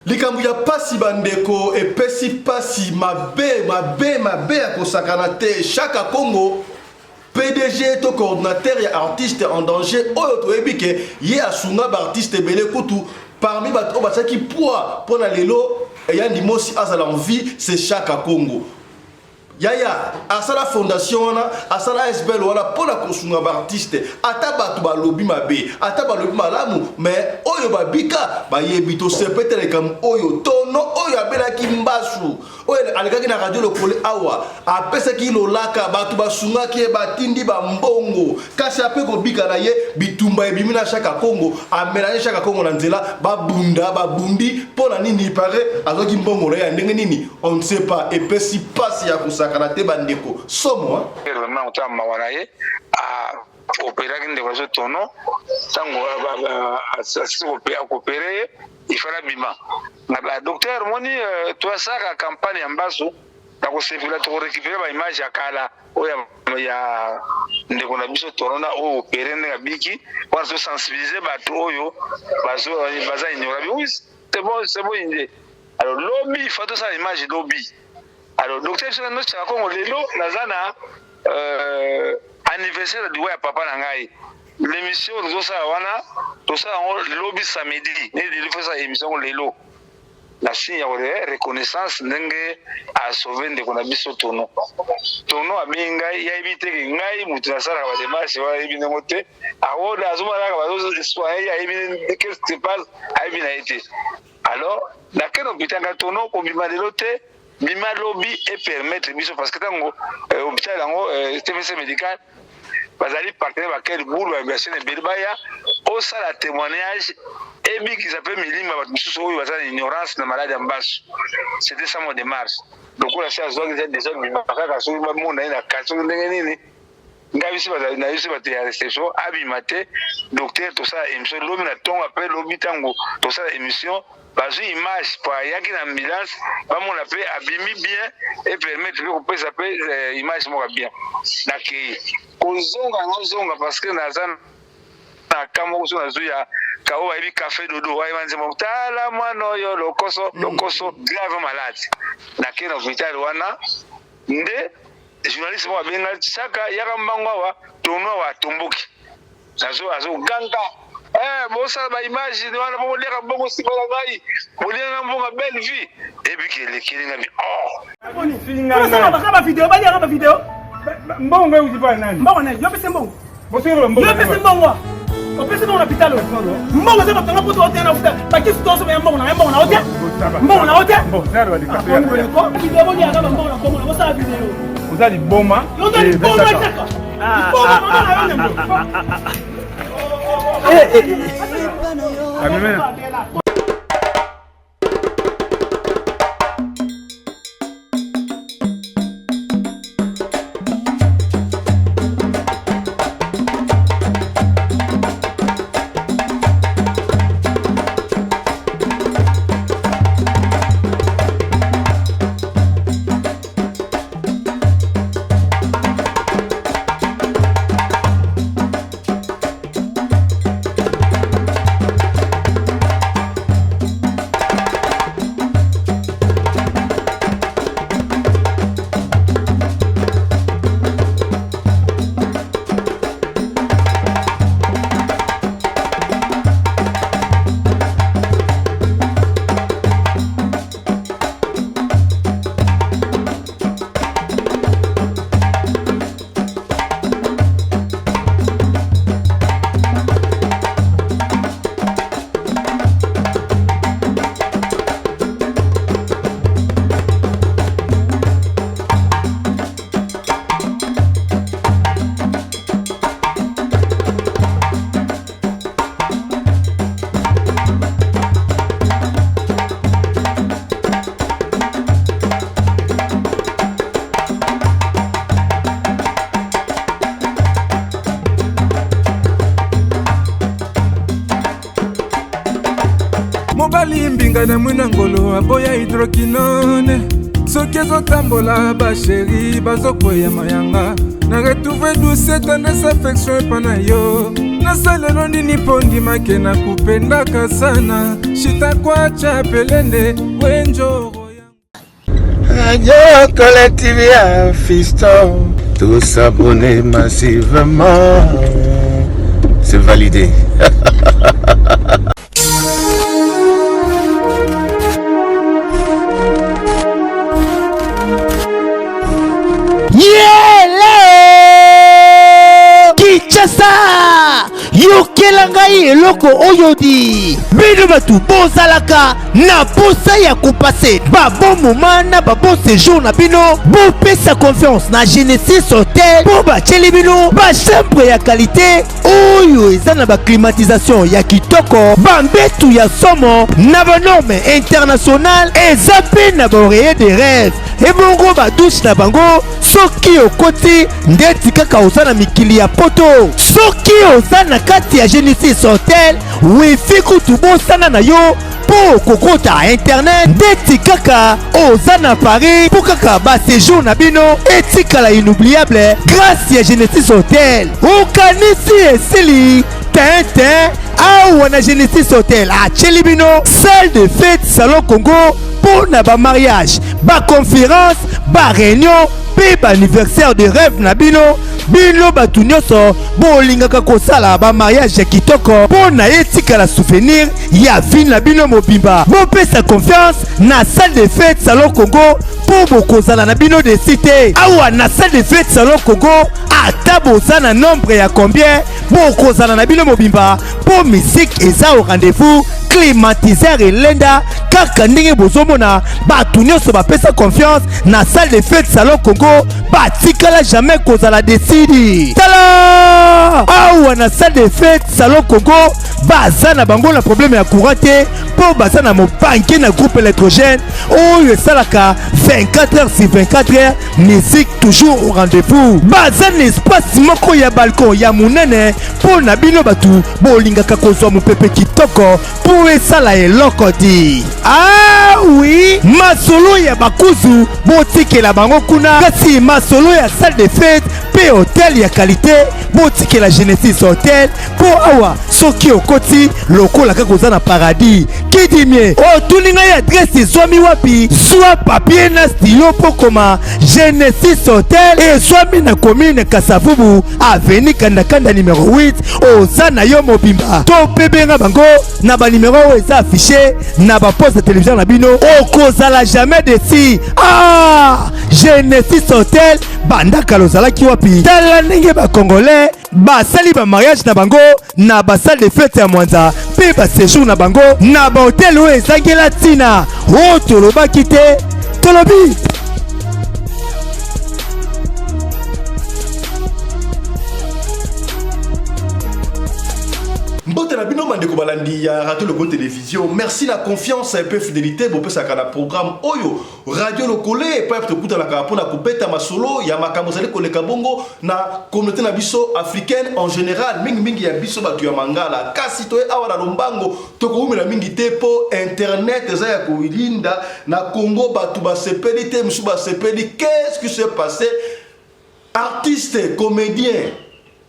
Likambo ya pasi ba ndeko epesi pasi mabe mabe mabe ya kosakana te Shaka Kongo PDG to coordinateur ya artiste en danger oyo toyebi ke ye asunga ba artiste ebele kutu parmi bato oyo batiaki poids mpo na lelo Yandi Mosi azala en vie c'est Shaka Kongo. Yaya asala fondation wana asala asbl wana pona kosunga ba artiste ata batu balobi mabe ata balobi malamu mais oyo babika bayebi tosepete likambo oyo tono oyo abelaki mbasu oyo alekaki na radio lokole awa apesaki lolaka bato basungaki ye batindi bambongo kasi ape kobika na ye bitumba ebimi na shaka kongo amelange shaka kongo na nzela babunda babundi mpo na nini pare azwaki mbongo na ye ya ndenge nini On ne sait pas epesi pasi ya kosakana te bandeko somo hein. Vraiment otala mawa na ye a operaki ndeko azo tono ntango asisi akopere ye ifala abima na ba docteur moni euh, toasaka campagne ya mbasu na kosepela tokorekipere ba image ya kala oyo ya ndeko na biso tono na oyo opere ndenge abiki wana tosensibilize bato oyo baza ignora bi oui c'est bon c'est bon inde Alors lobi il faut tosala image lobi. Alors docteur biso na Chaka Kongo lelo naza na euh, anniversaire liwa ya papa na ngai. L'émission tozosala wana tosala yango lobi samedi nde lelo faut osala émission yango lelo na signe ya reconnaissance ndenge asauve ndeko na biso tono tono abengi ngai yayebi te ke ngai moto nasalaka bademarche wana ayebi ndenge te aoda azomona kaka bazosoigne ye ayebi qu'est-ce qui se passe ayebi na ye te Alors nakende hôpital nga tono kobima lelo te bima lobi e permettre biso parce que ntango euh, hôpital yango euh, TVC médical bazali partenaire bakele bulu ba chaîne ebele baya osala témoignage ebikisa mpe milimo ya bato mosusu oyo baza na ignorance na maladi ya mbasu. C'était ça mon démarche. Lokola si azwaki deja bima kaka soki bamona ye na kati soki ndenge nini Ngai biso bazali na biso bato ya reception abima te docteur tosala émission lobi na tongo apres lobi ntango tosala émission bazwi image po ayaki na ambulance bamona mpe abimi bien e permettre mpe kopesa mpe eh, image moko ya bien nakei kozonga nazonga parce que naza na ka moko so nazwi ya kao bayebi cafe dodo ayeba nzembo tala mwana oyo lokoso mm. lokoso grave malade nakei na hôpital wana nde Journaliste moko abenga Chaka yaka mbangu awa tournois awa atomboki nazo azoganga eh, bosala ba image wana po boliaka mbongo nsima na ngai boliaka mbongo belle vie ebiki elekeli nga bi oh baka ba video baliaka ba video mbongo euti pa nani mbongo nani yo pese mbongo yo pesi mbongo opesi mbongo na pitalo mbongo eza batonga poto ote na futa bakisi toso ya mbongo na mbongo na ote mbongo na ote video boliaka ba mbongo na kongo na bosala video oza liboma yo oza liboma kaka liboma mama na yo nembo amemena Mobali mbinga na mwina ngolo aboya hydroquinone. Soki ezotambola basheri bazokweya mayanga. Na retrouve douce tendresse affection epa na yo. Nasalelo nini mpo ndimake nakupendaka sana. Shitakwacha pelende wenjoro Radio Collective ya Fiston. Tous abonnés massivement. C'est validé. Yele! Kinshasa! Yokela ngai eloko oyo di! Bino bato bozalaka na posa ya kopase ba bon moment na ba bon séjour na bino, bopesa confiance na Genesis Hotel mpo batieli bino ba chambre ya qualité oyo eza na ba climatisation ya kitoko, ba mbetu ya somo na ba norme internationale, eza mpe na ba oreiller de rêve. Ebongo ba douche na bango soki okoti ndeti kaka oza na mikili ya poto. Soki oza na kati ya Genesis Hotel, wifi kutu bosana na yo mpo kokota internet ndeti kaka oza na Paris, mpo kaka ba séjour na bino etikala inoubliable grâce ya Genesis Hotel. Okanisi esili tintin awa na Genesis Hotel atieli bino salle de fête Salon Congo mpo na ba mariage, ba conférence, ba réunion mpe ba anniversaire de rêve na bino. Bino bato nyonso bolingaka kosala ba mariage ya kitoko mpo na etikala souvenir ya vie na bino mobimba, bopesa confiance na salle de fête Salon Congo mpo bokozala na bino desi te. Awa na salle de fête Salon Congo, ata boza na nombre ya combien, bokozala na bino mobimba mpo musique eza au rendez-vous, climatiseur elenda kaka ndenge bozomona. Bato nyonso bapesa confiance na salle de fête Salon Congo batikala jamais kozala desidi. Tala awa na salle de fête Salon Congo baza na bango na problème ya courant te, mpo baza na mobanke na groupe électrogène oyo esalaka 24 heures sur 24 heures, musique toujours au rendez-vous. Baza na espace moko ya balcon ya monene mpo na bino bato bolingaka kozwa mopepe kitoko mpo esala eloko di. Ah oui, masolo ya bakuzu botikela bango kuna, kasi masolo ya salle de fête mpe hotel ya qualité botikela Genesis Hotel, mpo awa soki okoti lokola kaka oza na paradis. Kidimie otuni ngai adresse ezwami wapi? Zwa papier na stylo mpo koma. Genesis Hotel ezwami na commune Kasavubu, avenue Kandakanda numero 8. Oza na yo mobimba to mpe benga bango na banimero oyo eza affiché na baposte ya télévision na bino, okozala jamais desi. Ah, Genesis Hotel banda kala ozalaki wapi? Tala ndenge bacongolais basali ba mariage na bango na ba salle de fête ya Mwanza mpe ba séjour na bango na ba hotel oyo ezangela ntina. Oyo tolobaki te, tolobi. Mbote na bino bandeko balandi ya Radio Lokole Télévision. Merci la confiance et peu fidélité bopesaka na programme oyo Radio Lokole epai tokutanaka mpona kobeta masolo ya makambo ezali koleka bongo na communauté na biso africaine en général, mingimingi ya biso bato ya Mangala. Kasi toye awa na lombango, tokowumela mingi te mpo internet eza ya kolinda na Congo. Bato basepeli te, mosusu basepeli. Qu'est-ce qui s'est passé? Artiste comédien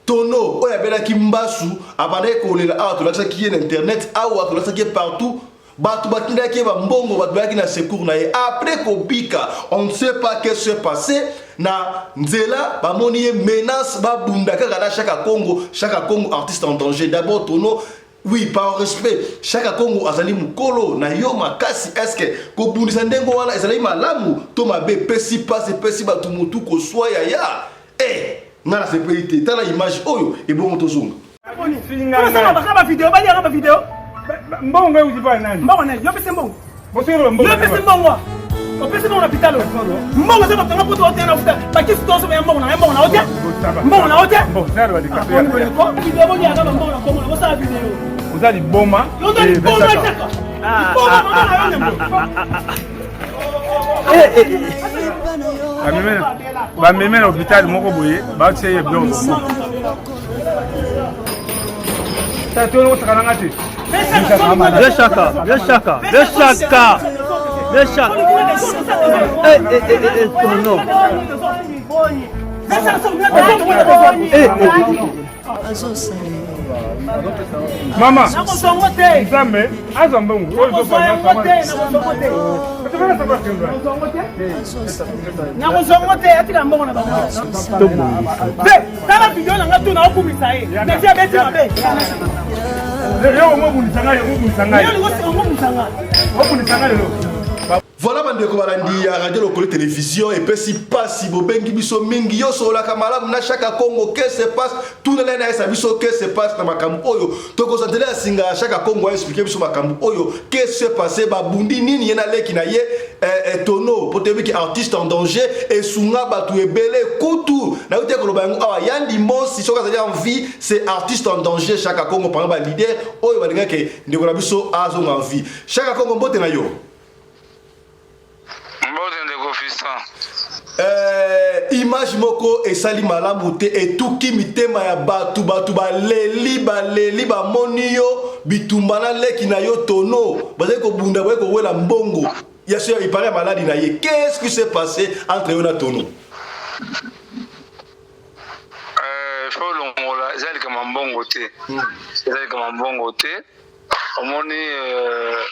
Tono oyo abelaki mbasu abandaki kolela awa, tolakisaki ye na internet awa, tolakisaki ye partout. Bato batindaki ye bambongo, bato bayaki na secours na ye. Après kobika, on ne sait pas qu'est-ce qui s'est passé na nzela, bamoni ye menace, babunda kaka na Chaka Congo. Chaka Congo, artiste en danger. D'abord Tono, oui, par respect, Chaka Congo azali mokolo na yo makasi. Est-ce que kobundisa ndenge wana ezali malamu to mabe? Pesi pasi, pesi bato motu koswa yaya. Eh, nga nasepeli te. Tala image oyo ebongo tozonga. Osala ba video, baliaka ba video. Mbongo euti pa nani? Mbongo nani? Yo pesi mbongo. Bosolo mbongo. Yo pesi mbongo. Opesi mbongo na hôpital oyo. Mbongo eza bato nga poto otena na futa. Bakisi tozo ya mbongo na mbongo na ote. Mbongo na ote. Video boliaka ba mbongo na kongo na bosala video. Oza liboma. Yo oza liboma chaka. Liboma mama na yo nembo. Bameme na hôpital moko boye, batie ye biloko. Tata, osaka nanga te. Viens Chaka, viens Chaka, viens Chaka. Decha. Eh, eh, eh, eh, tono. Eh, eh, eh. Mama, Nzambe azwa mbongo oyo nakozongo te atika mbongo na bango te tala video na nga tu na okumisa ye mesi abeti mabe yo omobundisa ngai omobundisa ngai yo olingo omobundisa ngai obundisa ngai lelo. Voilà bandeko balandi ya radio lokole télévision, epesi pasi, bobengi biso mingi. Yo sololaka malamu na Shaka Congo, que se passe? Tunela na yesa biso que se passe na makambo oyo tokozantela ya singa ya Shaka Congo a expliquer biso makambo oyo que se passe, babundi nini ye na leki na ye tono po toyebi ke artiste en danger esunga bato ebele. Kutu nayoki te koloba yango awa, Yandi Mosi soki azali en vie, c'est artiste en danger Shaka Congo pendant ba leader oyo balingaki ndeko na biso azonga en vie. Shaka Congo, mbote na yo. Mbote ndeko Fiston. Image moko esali malamu te, etuki mitema ya bato. Bato baleli, baleli, bamoni yo bitumba na leki na yo tono, bazali kobunda, bazali kowela mbongo ya so ya ipare ya maladi na ye. Qu'est-ce qui s'est passé entre yo na tono? Faut longola, eza likambo mbongo te, eza likambo mbongo te. Omoni,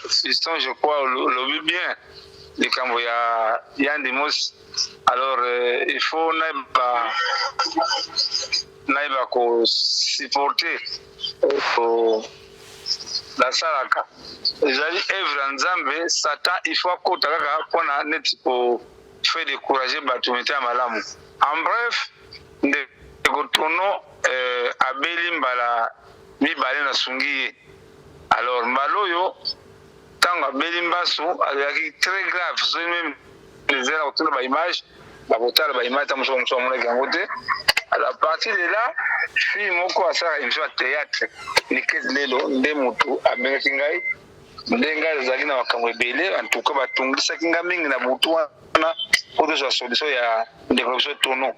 Fiston, je crois olobi bien likambo ya Yandi Mosi. Alors il faut nayeba kosupporter oyo nasalaka, ezali œuvre ya Nzambe. Satan il faut akota kaka mpona neti ko fait décourager bato mete ya malamu. En bref, ndeko Tono abeli mbala mibale, nasungi ye. Alors mbala oyo ntango abeli mbasu azalaki très grave. Soki même ezala kotuna baimage, bakotala baimage, ta mosusu mosusu amonaki yango te. Alors à partir de là, fille moko asalaka émission ya théâtre, Niket Lelo, nde motu abengaki ngai. Nde ngai azalaki na makambo ebele. En tout cas batungisaki ngai mingi na butu wana po tozwa solution ya ndeko na biso Tono.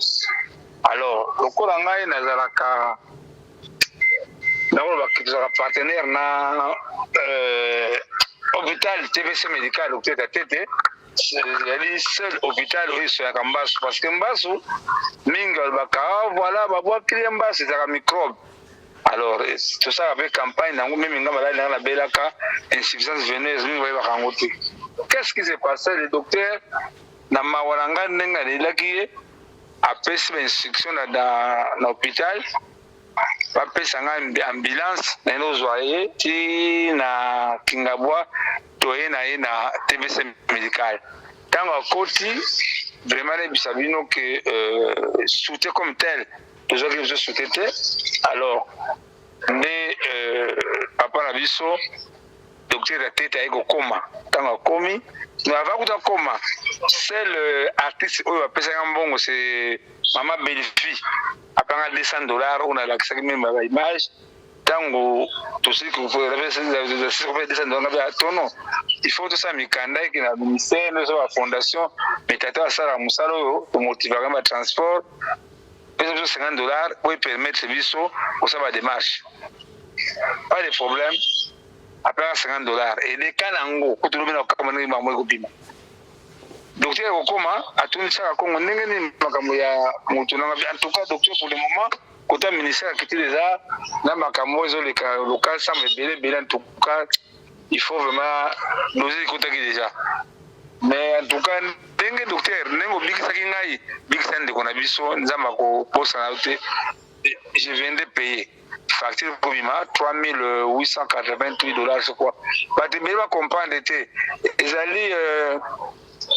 Alors lokola ngai nazalaka, nakoloba tozalaka partenaire na hôpital TVC médical, docteur Katete, ezali seul hôpital oyo esoyaka mbasu, parce que mbasu mingi balobaka: ah, voilà, babwakili ye mbasu, ezalaka microbe. Alors tosalaka mpe campagne nango. Même nga maladi nanga nabelaka insuffisance veineuse, mingi bayebaka yango te. Qu'est-ce qui s'est passé? Le docteur, na mawa na ngai ndenge alelaki ye, apesi bainstruction na hôpital, bapesa ngai ambulance, naye ozwa ye ti na Kingabwa. Toye na ye na TVC médical. Ntango akoti, vraiment nayebisa bino ke soutien comme tel tozwaki biso soutien te. Alors nde papa na biso docteur Atete aye kokóma. Ntango akomi, mais avant kuta koma, seul artiste oyo bapesaka mbongo, c'est mama Belvi, apanga 200 $, oyo nalakisaki même baimage. Ntango tosili 200 $, ngabi tono il faut tosala mikanda eke na ministère, nyonso bafondation. Mais tata asalaka mosala oyo tomotivaka batransport, pesa biso 50 $ po epermettre biso kosala badémarche. Pas de problème, apesaka 50 $. Eleka nango kutu lobi na kokama ndenge makambo ekobima. Docteur ekokoma, atunisaka Kongo ndenge nini makambo ya motu nanga. En tout cas docteur, pour le moment kota ministère akiti déjà na makambo oyo ezoleka local sambo ebele ebele. En tout cas il faut vraiment dossier ekotaki déjà. Mais en tout cas ndenge docteur, ndenge obikisaki ngai, bikisa ndeko na biso, Nzambe akobosana yo te. Je viens de payer facture kobima 3888 $, je crois. Bato ebele bacomprendre te. Ezali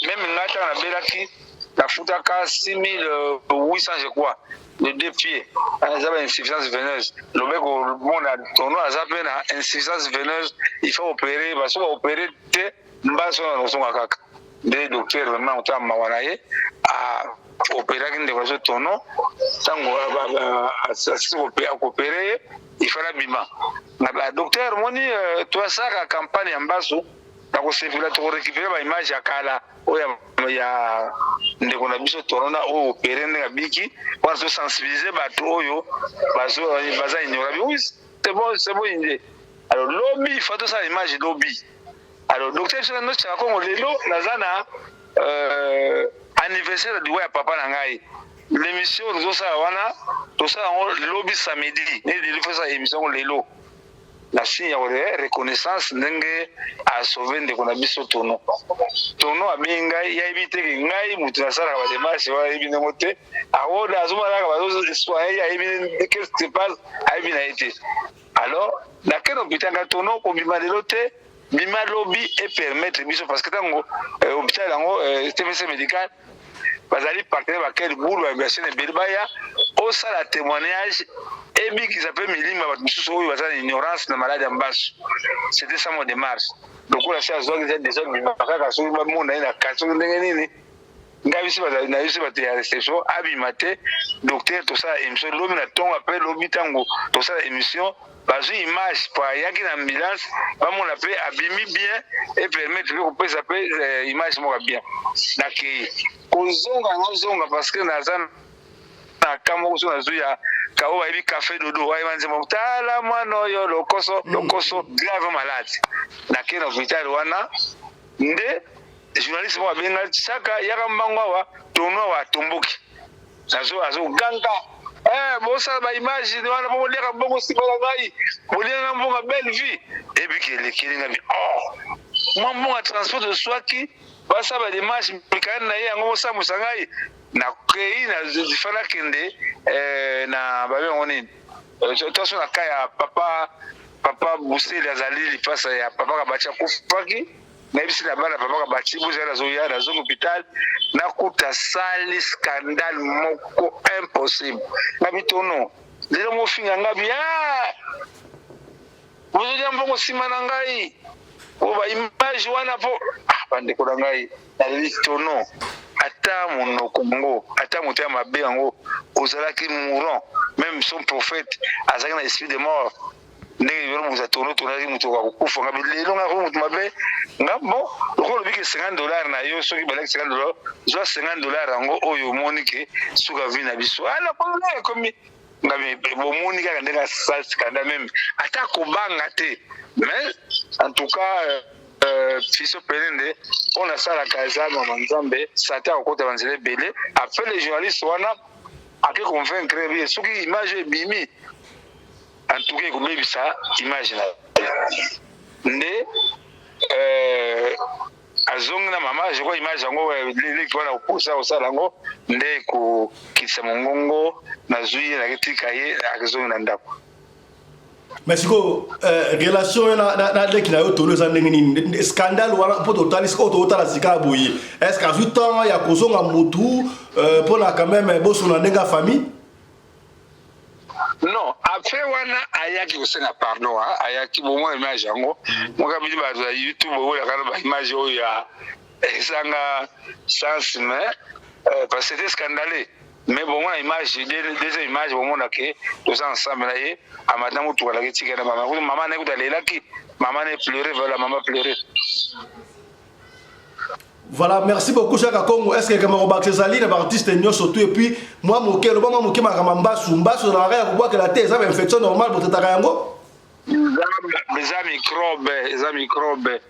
même ngai ntango nabelaki, nafutaka 6800, je crois, de deux pieds. Eza ba insuffisance veineuse. Lobeko mona tono aza mpe na insuffisance veineuse, il faut opérer. Baso baopérer te, mbaso wana kozonga kaka. Nde docteur vraiment otala mawa na ye, aopéraki ndeko azo tono. Ntango asisi akopérer ye, il fallait abima. Docteur moni toasalaka campagne ya mbasu, nakosepela tokorécupérer baimage ya kala oyo ya ndeko na biso Torona oyo opéré, ndenge abiki wana, tosensibiliser bato oyo baza ignorer. Oui, c'est bon, c'est bon idée. Alors lobi il faut tosala image lobi. Alors docteur biso na Chaka Kongo lelo naza na euh, anniversaire liwa ya papa na ngai. L'émission tozosala wana tosala yango lobi samedi nde lelo fosala émission yango lelo na signe ya reconnaissance ndenge asauve ndeko na biso Tono. Tono abengi ngai, yayebi te ke ngai moto nasalaka ba démarche wana, ayebi ndenge te awoda azomona kaka bazosoigne ye, ayebi qu'est-ce qui se passe, ayebi na ye te. Alors nakende hôpital ngai Tono kobima lelo te, bima lobi e permettre biso parce que ntango euh, hôpital yango euh, TVC médical bazali partenaire bakeli bulu ba chaîne ebele baya osala témoignage ebikisa mpe milimo ya bato mosusu oyo baza na ignorance na maladi ya mbasu. C'était ça mon démarche. Lokola si azwaki deja bima kaka soki bamona ye na kati soki ndenge nini, ngai biso nayebisi bato ya réception abima te. Docteur tosala émission lobi na ntongo, ape lobi ntango tosala émission bazwi image po ayaki na ambulance, bamona mpe abimi bien e permettre mpe kopesa mpe eh, image moko bien. Nakei kozonga nazonga parce que naza na ka moko so nazwi ya kao bayebi café dodo ayeba nzembo tala mwana oyo lokoso lokoso grave malade. Nakei na hôpital wana nde journaliste moko abenga Chaka, yaka mbango awa, Tono awa atomboki, nazo azoganga eh, bosala baimage wana po boliaka mbongo nsima na ngai, boliaka mbongo ya belle vie ebiki elekeli ngai. Oh, mwa mbongo ya transport toswaki basala badémarche mikanda na ye yango bosambwisa ngai. Nakei na nakende eh, na babe yango nini toso na ka ya papa papa Buseli, azali lipasa ya papa Kabaci akufaki. Nayebisi na bana papa Kabaci bozali nazoya, nazongi hôpital nakuta sali scandale moko impossible. Ngabi Tono lelo mofinga ngabi ah! Bozolia mbongo nsima na ngai po baimage wana po ah, bandeko na ngai naleli Tono ata monoko yango ata moto ya mabe yango ozalaki mourant, même son prophète azalaki na esprit de mort ndenge libelo moto atono tonaki moto akokufa. Nga lelo nga ko moto mabe nga bon lokola olobi ke 50 $ na yo, soki balaki 50 $, zwa 50 $ yango oyo omoni ke suka vie na biso ala kolona ekomi nga bomoni kaka ndenge asali scandale même ata kobanga te. Mais en tout cas biso pene nde mpo nasalaka eza mama Nzambe satan akokota banzela ebele. Après les journalistes wana ake convaincre ye soki image ebimi, en tout cas ekobebisa image na ye nde azongi na mama. Je crois image yango leki wana kopusa kosala yango nde kokitisa mongongo. Nazwi ye, naketika ye, akezongi na ndako. Mais sikoyo relation oyo na leki na yo Tolo eza ndenge nini? Scandale wana mpo totali sikoyo, totala sika ya boye, est ce que azwi temps ya kozonga motu mpona quand même bosona ndenge ya famille? Non, après wana ayaki kosenga pardon, ayaki bomona image yango moka bino bato ya YouTube oyaka na baimage oyo ya ezanga sens, mais parce que c'était scandaleux. Mais bomona image, deuxième image, bomona ke toza ensemble na ye, amata motuka alaki tika na mama. Mama na ye kuta alelaki, mama na ye pleure, voilà, mama pleure. Voilà, merci beaucoup Chaka Congo. Est-ce que kama bakse ezali na baartiste nyonso tout et puis moi moke loba mwa moke makambo mbasu mbasu na ya kobwakela te, eza ba infection normale, botetaka yango? Eza microbe, eza microbe.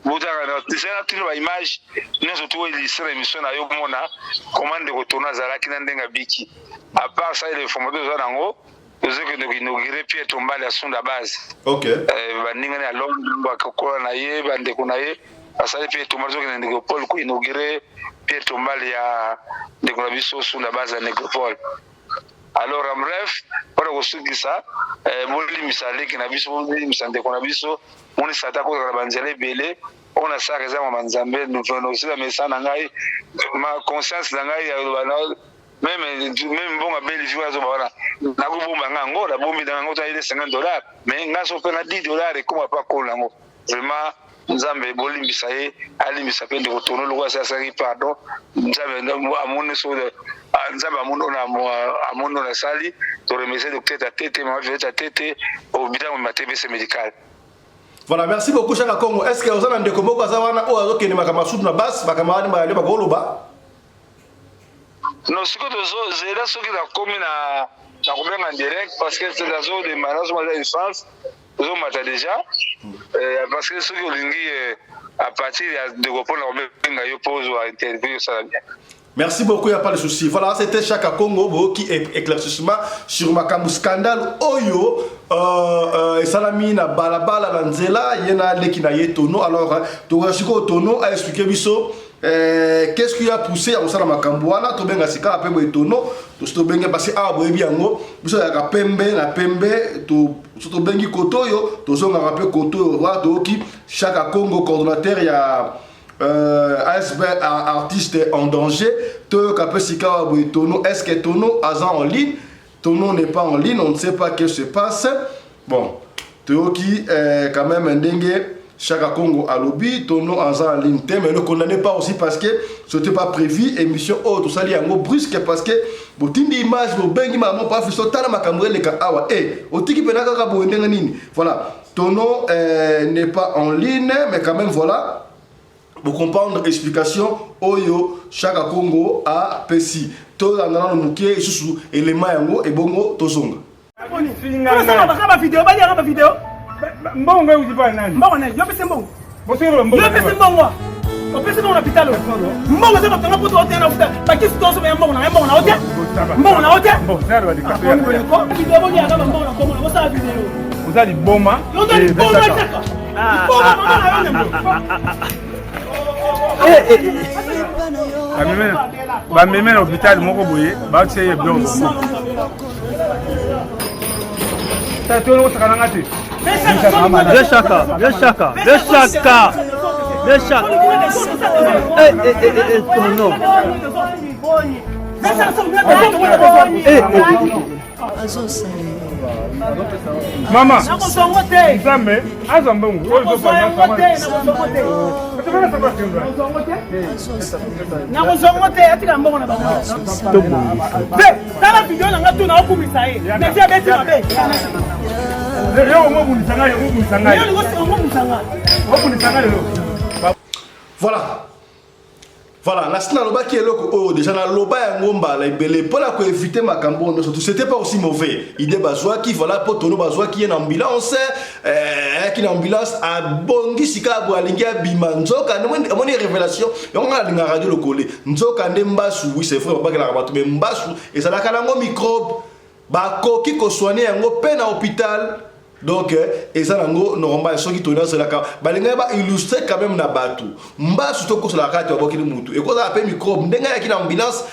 Botaka eza tino baimage nyonso to illustre émission na yo, mona comment ndeko Tono azalaki na ndenge abiki. À part ça, l'informateur oza nango, tozokende koinaugurer pierre tombale ya Sunda Base. Baningani ya Londres bakokola na ye, bandeko na ye basali pierre tombale. Tozokende nécropole koinaugurer pierre tombale ya ndeko na biso Sunda Base ya nécropole. Alors en bref, mpona kosukisa, bolimbisa leki na biso, bolimbisa ndeko na biso. Monisa ata kozala na banzela ebele oyo nasalaka eza mama Nzambe osila mesa na ngai, ma conscience na ngai ya même mbongo abeli vi azoba wana nakobomba nga yango, nabombi na yango toyele 50 $, mais nga so mpe na 10 $ ekoma pa kolo yango. Vraiment Nzambe bolimbisa ye, alimbisa mpe ndeko Tono lokola asi asalaki pardon. Nzambe amoni so, Nzambe amoni oyo amoni oyo nasali. Toremercie docteur Tatete, mama Violette Tatete, hôpital moma TBC médical. Voilà, merci beaucoup Chaka Congo. Est-ce que oza na ndeko moko aza wana oyo azokende makambo asutu na base makambo wana bayali bakoloba? Non, sikoyo tozozela soki nakomi na nakobenga direct parce que nazodema, nazomata essence, tozomata déjà, parce que soki olingi. À partir ya ndeko mpona kobenga yo mpo ozwa interview, osala bien. Merci beaucoup, il n'y a pas de souci. Voilà, c'était Chaka Congo qui éclaircissement sur makambo scandale oyo esalami na balabala na nzela ye na leki na ye Tono. Alors, tokoka Tono a expliqué biso qu'est-ce qui a poussé ya kosala makambo wana. Tobenga sika ape boye Tono, tosi tobenge parce que awa boyebi yango, biso yaka pembe na pembe, so tobengi koto oyo, tozongaka mpe koto oyo. Wana toyoki Chaka Congo, coordonnateur ya ASB artiste en danger. Toyoka mpe sika wa boye Tono. Est ce que Tono aza en ligne? Tono n'est pas en ligne, on ne sait pas qu'est-ce qui se passe. Bon, toyoki quand même ndenge Chaka Congo alobi, Tono aza en ligne te, mais ne condamnez pas aussi parce que c'était pas prévu. Émission oyo tosali yango brusque parce que botindi image, bobengi mama pa fiso, tala makambo eleka awa e otiki mpena kaka boye ndenge nini. Voilà, Tono n'est pas en ligne, mais quand même, voilà, pour comprendre explication oyo Chaka Congo apesi, tolanda nano moke lisusu elema yango, ebongo tozonga. Baka bavideo, baliaka bavideo. Mbongo euti pa nani? Mbongo nani? Yo pesi mbongo? Bosengelo mbongo. Yo pesi mbongo? Opesi mbongo na hôpital? Mbongo eza batonga poto otena na futa bakisi toso ya mbongo na mbongo na ote, mbongo na ote. Video, boliaka bambongo na kongo, bosala video. Oza liboma. Yo oza liboma, Chaka liboma, mama na yo nembo. Bameme na hôpital moko boye, batie ye biloko. Tata, osaka nanga te. Viens Chaka, viens Chaka, viens Chaka, viens Chaka. Eh, eh, eh, eh, ton nom. Eh, eh, eh. Mama. Nakozongo te. Nzambe azwa mbongo. Nakozongo te, nakozongo te, nakozongo te. Atika mbongo na bango te. Tala video na nga tu na okumisa ye, mais abeti mabe. Yo omobundisa ngai, omobundisa ngai. Yo olingo omobundisa nga. Obundisa ngai lelo. Voilà, nasi nalobaki eloko oyo déjà, naloba yango mbala ebele mpona koéviter makambo oyo nyonso. Tout c'était pas aussi mauvais idée bazwaki. Voilà, mpo Tono bazwaki ye na ambulance, ayaki na ambulance, abongi sika boye, alingi abima, nzoka amoni révélation yango. Nga nalinga radio lokole, nzoka nde mbasu. Oui, c'est vrai, babakelaka bato, mais mbasu ezalaka nango microbe, bakoki kosoigner yango mpe na hôpital. Donc eza nango normal. Soki toni azelaka, balingaki baillustrer quand même na bato mbasu tokosolaka kati, babokeli mutu, ekozala mpe microbe. Ndenge ayaki na ambulance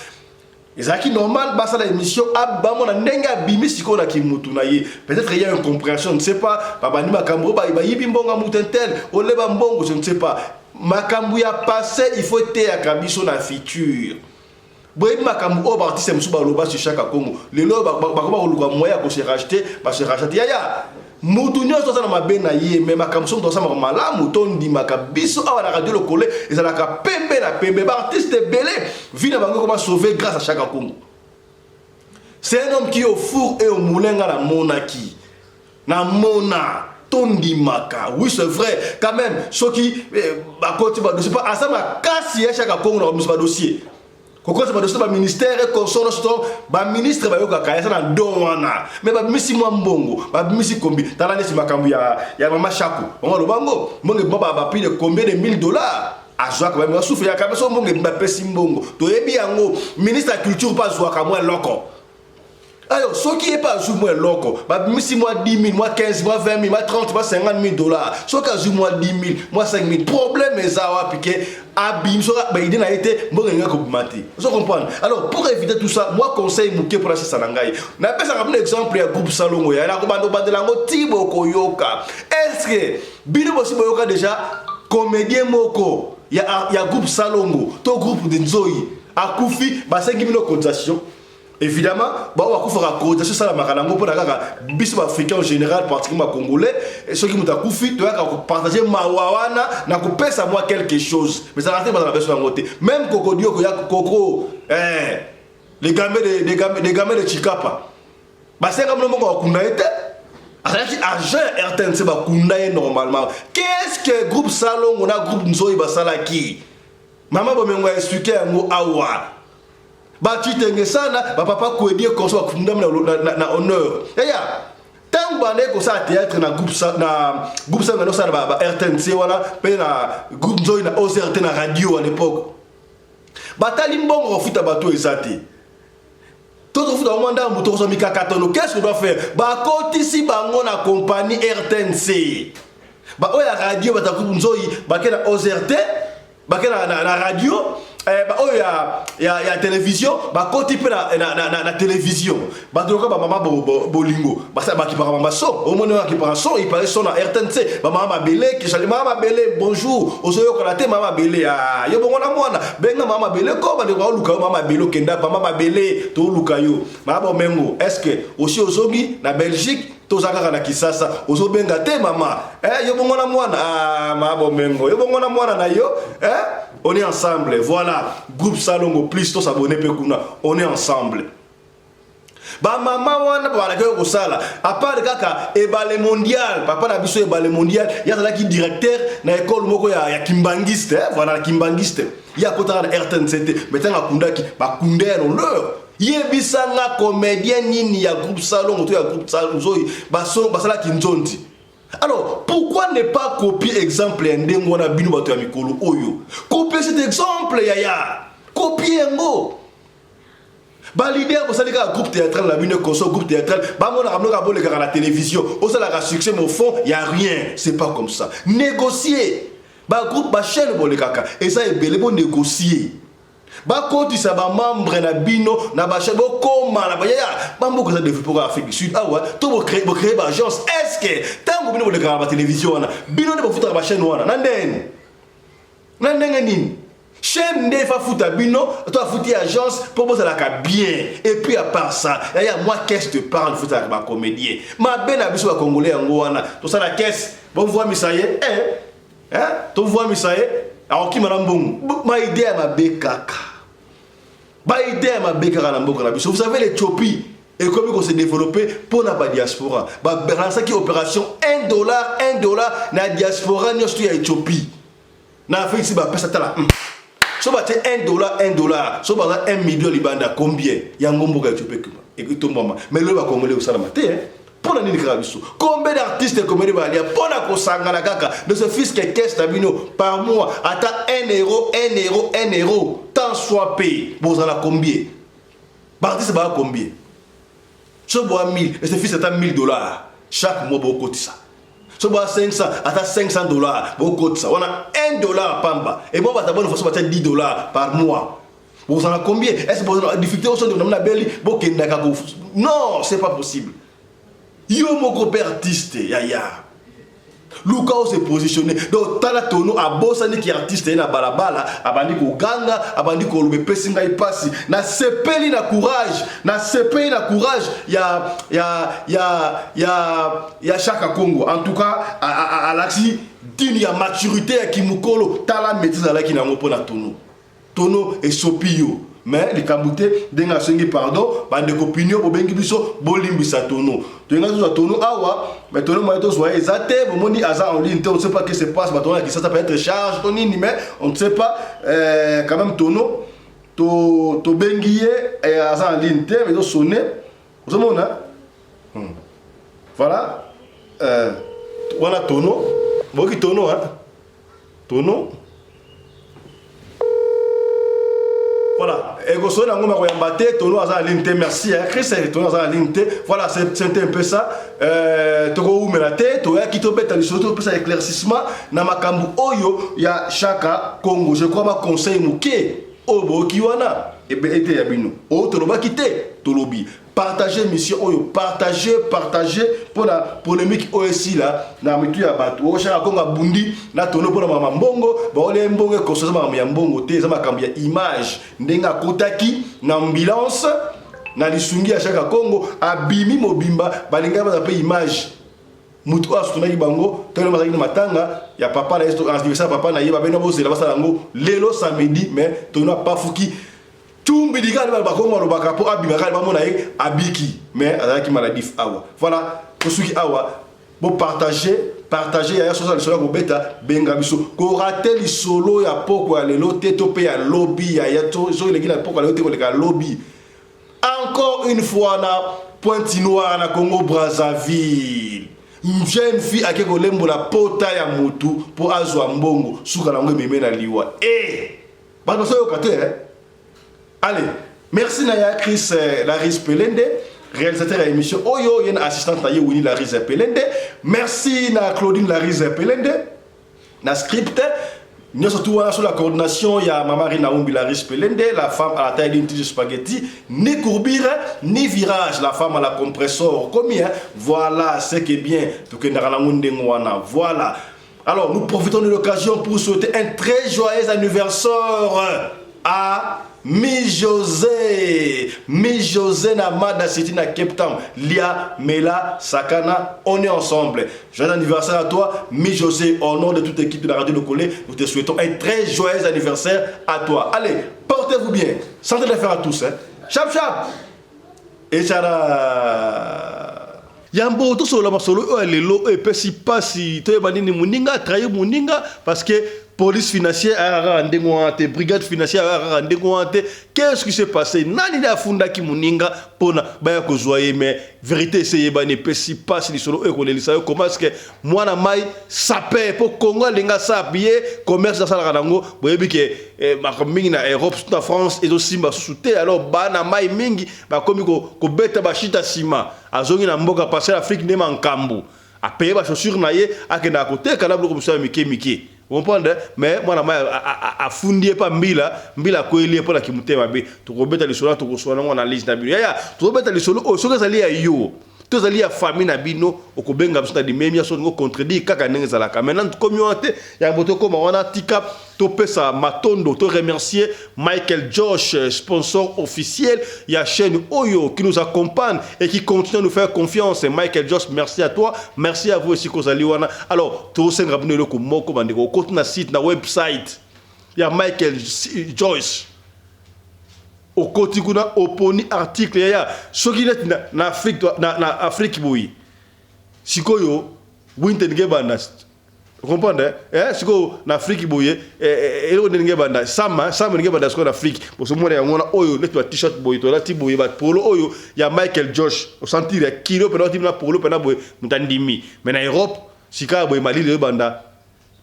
ezalaki normal, basala émission, bamona ndenge abimi sikoyo na kimutu na ye. Peut-être il y a une compréhension, je ne sais pas. Babandi makambo oyo, bayibi mbongo ya mutu intel, oleba mbongo, je ne sais pas. Makambo ya passé, il faut eteyaka biso na futur. Boyebi makambo oyo baartiste mosusu baloba sur Chaka Congo, lelo bakoma koluka moyen ya kose racheter, base racheter. Yaya, mutu nyonso aza na mabe na ye, mais makambo so moto asamaka malamu, tondimaka biso awa na radio lokole ezalaka pembe na pembe. Baartiste ebele, vie na bango ekoma sauvé grâce à Chaka Congo. C'est un homme qui est au four et au moulin. Nga namonaki, namona, tondimaka. Oui, c'est vrai, quand même, soki bakoti badossier, mpo aza makasi ya Chaka Congo na komisa badossier, kokosa badossier, baministère consort nyonso to baministre bayokaka, eza na don wana. Mais babimisi mwa mbongo, babimisi kombi. Tala neti makambo ya mama Shako, bango aloba ngo mbongo ebima baplus de combien de 1000 dollars azwaka, basufu yaka biso mbongo ebima, bapesi mbongo, toyebi yango. Ministre ya culture mpe azwaka mwa eloko. Ayo soki ye mpe azwi mwa eloko, babimisi mwa 10 000, mwa 15, mwa 20 000, mwa 30, mwa 50 000 dollars, soki azwi mwa 10 000, mwa 5 000, problème eza wapi? Ke abimi, soki baide na ye te, mbongo elingi kobima te. Ozo comprendre? Alors, pour éviter tout ça, moi, conseil moke mpona sisa na ngai, napesaka bino exemple ya groupe Salongo ya nakobanda obandela yango ti bokoyoka. Est ce que bino bosi boyoka déjà comédien moko ya groupe Salongo to groupe de Nzoi akufi, basengi bino cotisation? Évidemment, bao bakufaka, cotisation esalamaka nango mpona kaka biso baafricain en général, particulièrement bacongolais. Soki moto akufi, toyaka kopartage mawa wana na kopesa mwa quelque chose, mais ezalaka te, bazala biso yango te. Même Kokodioko ya Koko, les gamins de Chikapa, basenga bino moko, bakunda ye te, azalaki agent ya RTNC, bakunda ye normalement. Qu'est-ce que groupe Salongo na groupe Nzoi basalaki? Mama Bomengo ya expliqué yango awa. Batitenge sana bapapa Kwedie konso bakundami na honneur. Yaya. Ntango bandaki kosala théâtre na groupe na groupe sa osala ba, ba RTNC wana mpe na groupe Nzoi na OZRT na radio à l'époque, batali mbongo kofuta bato eza te, tozofuta bango ndambu, tokozwa mikakatano. Qu'est-ce qu'on doit faire? Bakotisi bango na compagnie RTNC. Baoyo ya radio, bato ya groupe Nzoi bake na OZRT, bake na radio. Baoyo ya télévision bakoti mpe na télévision. Bato lokola bamama bolingo bakipaka mama son, omoni oyo akipaka son, ipare son na RTNC. Bamama mabele kishali, mama mabele, bonjour, ozoyokana te. Mama mabele, ah, yo bongo na mwana, benga mama mabele ko bandeko baoluka yo. Mama mabele, okenda, mama mabele, toluka yo. Mama Bomengo, est ce que osi ozongi na Belgique? Toza kaka na Kisasa, ozobenga te mama. Yo bongo na mwana, ah, mama Bomengo, yo bongo na mwana na yo. On est ensemble. Voilà, groupe Salongo plus, tosabone mpe kuna, on est ensemble. Bamama wana balaki kosala à part kaka Ebale Mondial, papa na biso Ebale Mondial, ye azalaki directeur na ekole moko ya kimbangiste, eh? Voilà, na kimbangiste. Ye akotaka na RTNC te, mais ntango akundaki, bakunda ya l'honneur. Yebisanga comédien nini ya groupe Salongo to ya groupe Nzoi basalaki nzonzi. Alors pourquoi ne pas copier exemple ya ndenge wana? Bino bato ya mikolo oyo, copier cet exemple yaya, copier yango. Baleader, bosali kaka groupe théâtral na bino, consort groupe théâtral, bamonaka bino kaka bolekaka na télévision, osalaka succès, mais au fond y a rien. C'est pas comme ça. Négocier bagroupe, bachaîne bolekaka eza ebele, bonégocier, bakotisa bamembre na bino na bachaîne, bokóma na bayaya bamboka eza développé kaka Afrique du Sud awa to bocréer baagence. Est ce que ntango bino bolekaka na batélévision wana, bino nde bofutaka bachaîne wana? Na ndeni, na ndenge nini chaîne nde efafuta bino to afuti agence mpo bozalaka bien? Et puis à part ça, yaya, mwa caisse de parle futalaka bacomédien. Mabe na biso bacongolais yango wana. Tosala caisse, bomvwamisa ye, eh, tomvwamisa ye, akokima na mbongo. Maidée ya mabe kaka, baidée ya mabe kaka na mboka na biso. Vous savez, l'Éthiopie ekomi kose développer mpo na badiaspora. Balansaki opération 1 dollar 1 dollar na diaspora nyonso to ya Éthiopie na Afrique. Si bapesa, tala, so batie 1 dollar 1 dollar, so baza 1 million libanda, combien? Yango mboka ya Éthiopie etombwama. Mais lelo bacongolais kosalama te. Mpo na nini kaka biso? Combien d'artistes comédie balia mpo na kosangana kaka, ne se fût-ce que caisse na bino par mois, ata 1 euro, 1 euro, 1 euro, tant soit peu, bozala combien? Baartiste baa combien? So boa 1000, ne se fût-ce ata 1000 $ chaque mois bokotisa. So boa 500, ata 500 $ bokotisa wana, 1 dollar pamba ebo bato bonne façon batia 10 $ par mois, bozala combien? Est ce bozala difficulté oso ndeko na beli bokendaka? Non, c'est pas possible. Yo moko mpe artiste yaya, luka ose positionner. Donc tala, tono abosaniki artiste ye na balabala, abandi koganga, abandi koloba, epesi ngai mpasi. Nasepeli na courage, nasepeli na courage ya Chaka Congo. En tout cas alakisi dini ya maturité ya kimokolo. Tala maîtrise azalaki nango mpo na tono. Tono esopi yo, mais likambo te. Ndenge asengi pardon, bandeko opinion bobengi biso, bolimbisa tono. Toyenga tozwa tono awa, mais tono moye tozwa ye eza te. Bomoni aza en ligne te, on ne sait pas que se passe. Bato wana ya Kisasa, peut-être charge to nini, mais on ne sait pas. Quand même tono tobengi ye, aza en ligne te, mais tosone, ozomona. Voilà, wana tono, boyoki tono, hein? Tono, voilà, ekosoli yango makoyamba te. Tono aza na ligne te. Merci Chris. Tono aza na ligne te. Voilà, c'est un peu ça. Tokowumela te, toyaki tobeta lisolo, topesa éclaircissement na makambo oyo ya Chaka Congo. Je crois baconseil moke oyo boyoki wana ete ya bino oyo tolobaki te, tolobi. Partage mission oyo, partage, partage mpona polémique oyo esila na mitu ya bato. Oyo Chaka Kongo abundi na tono mpona makambo mbongo, baolia mbongo, ekoso. Eza makambo ya mbongo te, eza makambo ya image. Ndenge akotaki na ambulance na lisungi ya Chaka Kongo, abimi mobimba, balingaki baza mpe image. Motu oyo asutunaki bango ntango bazalaki na matanga ya papa na ye, anniversaire ya papa na ye, babena bozela basala yango lelo samedi, mais tono apafuki tumbi kaka bakongo balobaka mpo abima kaka, bamona ye abiki, mais azalaki maladif awa. Voilà, tosuki awa. Bopartage, partage yaya. Sosa lisolo ya kobeta, benga biso. Korate lisolo ya poko ya lelo te to mpe ya lobi yaya. Soki eleki na poko ya lelo te, koleka lobi. Encore une fois na Pointe Noire na Congo Brazzaville. Jeune fille ake kolembola pota ya mutu mpo azwa mbongo, suka nango ememe na liwa. Eh! Bato bazoyoka te eh? Allez, merci na ya Chris eh, Laris Pelende, réalisateur ya émission oyo, ye na assistante na ye Winnie Laris Pelende. Merci na Claudine Laris Pelende na script nyonso tout wana sous la coordination ya mama Rina Umbi Laris Pelende, la femme à la taille d'une tige spaghetti, ni courbure ni virage, la femme à la compresseur. Combien? Voilà, c'est que bien. Tokendaka nango ndenge wana. Voilà. Alors, nous profitons de l'occasion pour souhaiter un très joyeux anniversaire à Mi José. Mi José na Mada City na Cape Town. Lia, Mela, Sakana, on est ensemble. Joyeux anniversaire à toi, Mi José. Au nom de toute l'équipe de la radio de Collet, nous te souhaitons un très joyeux anniversaire à toi. Allez, portez-vous bien. Santé d'affaires à tous. Hein. Chap chap. Et ça yambo tosolola masolo oyo ya lelo oyo epesi mpasi toyeba nini moninga atrahir moninga parce que police financière ayaka kaka ndenge wana te, brigade financière ayaka kaka ndenge wana te. Qu'est-ce qui s'est passé? Nani nde afundaki moninga mpona baya kozwa ye? Mais vérité ese eyebani, epesi mpasi. Lisolo oyo ekolelisa yo. Comment est-ce que mwana mai sape mpo Kongo alinga sape ye commerce asalaka nango? Boyebi ke makambo mingi na Europe, surtout na France, ezosimba susu te. Alors bana mai mingi bakomi kobeta bashita nsima. Azongi na mboka parce Afrique nde makambo apeye bachaussure na ye, akendaka koteka na biloko mosusu ya mike mike, comprendre. Mais mwana mai afundi ye mpa mbila, mbila akweli ye mpo na kimotema mabe. Tokobeta lisolo, tokosola nango analyse na bino. Yaya, tokobeta lisolo oyo soki ezali ya yo to ezali ya famille na bino, okobenga biso na limemia. So olingo contredire kaka ndenge ezalaka. Maintenant tokomi wana te, yango tokóma wana. Tika topesa matondo, to remercier Michael Josh, sponsor officiel ya chaîne oyo, qui nous accompagne et qui continue à nous faire confiance. Michael Josh, merci à toi, merci à vous aussi kozali wana. Alors tosenga bino eloko moko, bandeko: okoti na site, na website ya Michael Joyce, okoti kuna, oponi article. Yaya, soki neti na Afrique, na Afrique boye sikoyo winter ndenge ebanda, comprendre eh? Sikoyo na Afrique boye eloko ndenge ebanda, sama sama ndenge ebanda sikoyo na Afrique, bosomona yango wana oyo neti ba t-shirt boye tolati boye, bapolo oyo ya Michael Josh, osentir ya kilo mpena otimi na polo mpena boye, moto andimi. Mais na Europe sika boye malili oyo ebanda,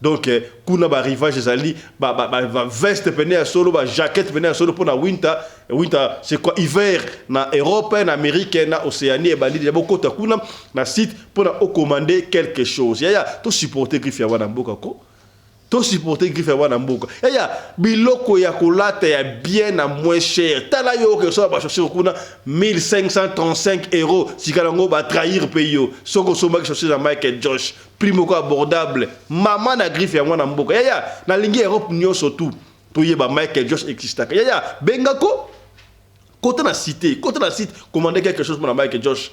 donc kuna barivage ezali baveste pene ya solo, bajaquette pene ya solo mpona winter. Winter, c'est quoi? Hiver na Europe, na Amérique, na Océanie ebandi deja. Bokota kuna na site mpona ocommande quelque chose. Yaya, tosupporte griffe ya wana mboka ko, tosupporte griffe ya wana mboka. Yaya, biloko ya kolata ya bien na moins cher. Tala yo, oke osala bachaussure kuna 1535 euros, sika yango batrahir mpe yo. Soki osombaki chaussure ya Michael Josh, prix moko abordable, mama na griffe ya mwana mboka. Yaya, nalingi Europe nyonso tu toyeba Michael Josh existaka. Yaya, bengako, kota na site, kota na site, commande quelque chose mpona Michael Josh.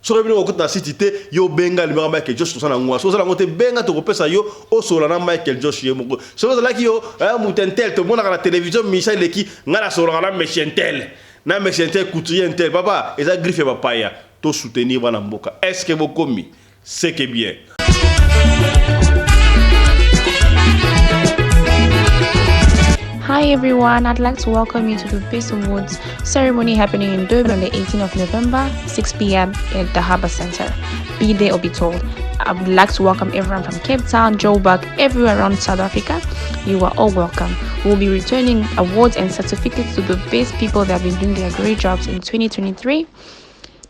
Soki bino okota na site te, yo benga limaka Michael Josh, tosala yango. Soki ozala yango te, benga, tokopesa yo, osola na Michael Josh ye moko. Soki ozalaki yo moto intel tomonaka na télévision, misa eleki, ngai nasololaka na monsieur intel, na monsieur intel, couturier intel. Papa, eza griffe ya bapaya. Tosoutenir bana mboka. Est ce que bokomi? C'est que bien. Hi everyone, I'd like to welcome you to the Peace Awards ceremony happening in Durban on the 18th of November, 6 p.m. at the Harbour Center. Be there or be told. I would like to welcome everyone from Cape Town, Joburg, everywhere around South Africa. You are all welcome. We'll be returning awards and certificates to the best people that have been doing their great jobs in 2023.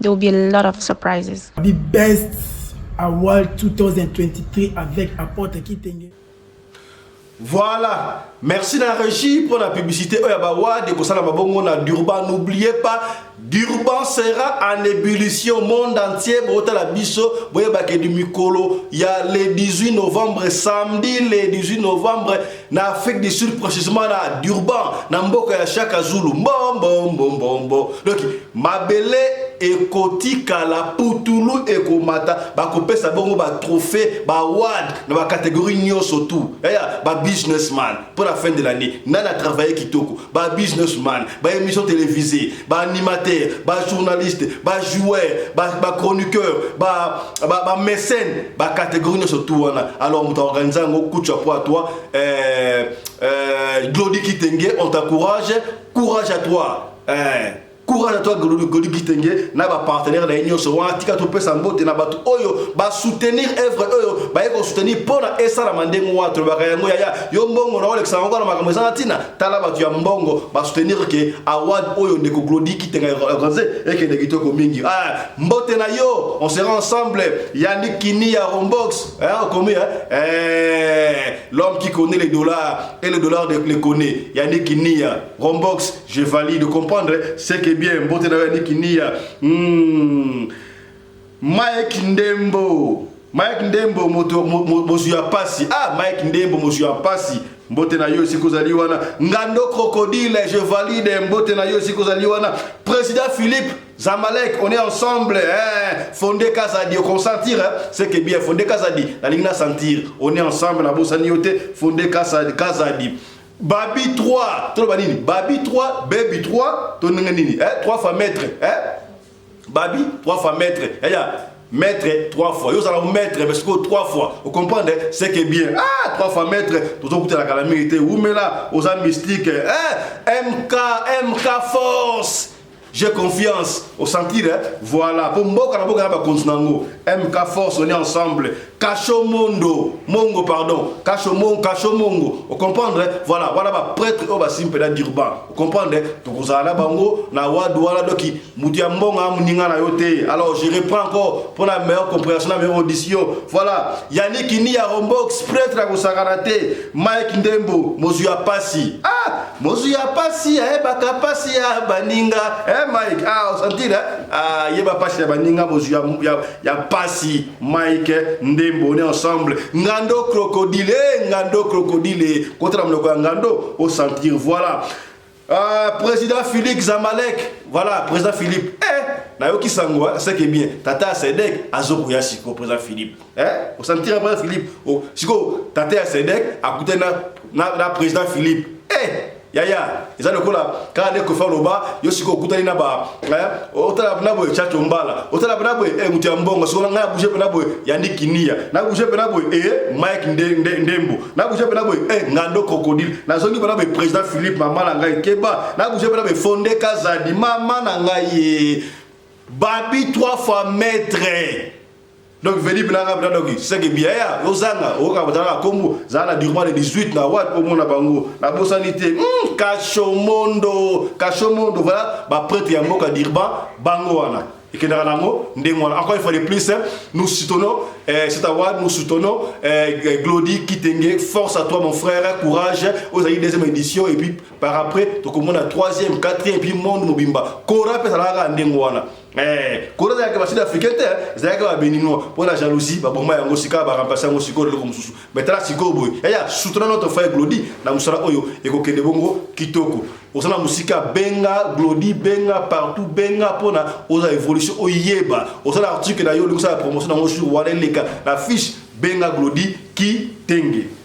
There will be a lot of surprises. The Best Award 2023 avec Apôtre Kitenge. Voilà. Merci la régie pour la publicité. Oyo ba de kosala mabongo na Durban. N'oubliez pas, Durban sera en ébullition, monde entier. Botala biso, boyeba ke du mikolo. Il y a le 18 novembre, samedi le 18 novembre, na Afrique du Sud, précisément na Durban, na mboka ya Shaka Zulu. Mbombo mbombo mbombo. Donc, mabele ekotikala putulu, ekomata, bakopesa bongo batrophée, baaward na bacatégorie nyonso tu. Yaya, babusinessman pour la fin de l'année, nani atravaille kitoko, babusinessman, baémission télévisée, baanimateur, bajournaliste, bajoueur, bachroniqueur, bamécène, bacatégorie nyonso tu wana. Alors moto aorganize yango, coup de chapeau à toi, Glody Kitenge, on t'encourage, courage à toi. Courage à toi Glody Kitenge na ba partenaire na ye nyonso wana. Tika topesa mbote na bato oyo ba soutenir œuvre oyo baye ko soutenir mpona esalama ndenge wana. Tolobaka yango, yaya, yo mbongo na olekisa yango na makambo eza na ntina. Tala bato ya mbongo ba soutenir ke award oyo ndeko Glody Kitenge organise ekende kitoko mingi. Ah, mbote na yo, on sera ensemble. Yannick Kini ya Rombox, hein, okomi, hein? Eh, l'homme qui connaît les dollars et le dollar de, les connaît. Yannick Kinia Rombox, je valide. Comprendre, c'est que bien. Mbote na yo, Yannick Kinia. Mike Ndembo, Mike Ndembo, moto mozwi ya pasi. Ah, Mike Ndembo, mozwi ya pasi, mbote na yo esika ozali wana. Ngando Crocodile, je valide. Mbote na yo esika ozali wana. Président Philippe Zamalek, on est ensemble, hein. Fondé Kazadi, consentir, hein. C'est que bien. Fondé Kazadi, nalingi na sentir. On est ensemble, na bosani yo te. Fondé Kazadi, Kazadi. Babi 3, toloba nini? Babi 3, Baby 3, to ndenge nini? Hein? 3 fois maître, hein? Babi, 3 fois maître. Yaya, maître 3 fois. Yo zala maître parce que 3 fois. Vous comprenez? C'est que bien. Ah, 3 fois maître, tozokutelaka la mingi te. Wumela, oza mystique. Hein? MK, MK Force. J'ai confiance au sentir, hein? Voilà. Pour mboka na mboka na ba continent MK Force, on est ensemble. Kacho Mondo, Mongo pardon, Kacho Mongo, Kacho Mongo. Vous comprenez? Voilà, voilà ba prêtre oyo ba simple na Durban. Vous comprenez? Tokozala na bango na award wana. Donc mutu ya mbongo amuninga na yo te. Alors je reprends encore pour la meilleure compréhension, la meilleure audition. Voilà, Yannick Ni ya Rombox, prêtre ya kosakana te. Mike Ndembo, mozwi ya pasi. Ah, mozwi ya pasi ayebaka pasi ya baninga. Eh Mike, ah, osentir, hein? Ah, yeba pasi ya baninga, mozwi ya pasi. Mike Ndembo, on est ensemble. Ngando Crocodile, eh, Ngando Crocodile. Kotala monoko ya Ngando, osentir, voilà. Président Philippe Zamalek, voilà, président Philippe. Eh, nayoki sango, c'est que bien. Tata Sedek, azokoya siko, président Philippe. Eh, osentir président Philippe. Oh, siko, tata Sedek, akute na président Philippe. Eh, yaya, eza lokola kaka nde Kofi aloba yo sikoyo okutani na ba otala na boye Chacho Mbala, otala mpe na boye moto ya mbongo. Sikoyo ngai nabouge mpe na boye Yandi Kinia, nabouge mpe na boye Mike Ndembo, nabouge mpe na boye Ngando Crocodile, nazongi mpe na boye président Philippe, mama na ngai keba, nabouge mpe na boye Fonde Kazadi, mama na ngai Babi trois fois maître. Donc veni mpena mpena. Donc c'est que bien ya ozanga oyoka batalaka kombo zala na durement le 18 na wapi omona bango, nabosani te. Kashomondo, Kashomondo, voilà baprêtre ya mboka Durban, bango wana ekendaka nango ndenge wana. Encore une fois de plus, nous soutenons cet award, nous soutenons Glody Kitenge. Force à toi, mon frère, courage. Ozali deuxième édition et puis par après tokomona troisième, quatrième et puis monde mobimba. Kora mpe ezalaka ndenge wana. Kora ezalaka basud africain te, ezalaka babéninois. Mpo na jalousie baboma yango, sika baremplace yango sikoyo eloko mosusu. Mais tala sikoyo boye, yaya, soutenant notre frère Glody na mosala oyo ekokende bongo kitoko. Oza na mosika, benga Glody, benga partout, benga mpona oza évolution oyeba. Osala article na yo, olingi osala promotion nango sur wana, eleka na fiche, benga Glody Kitenge.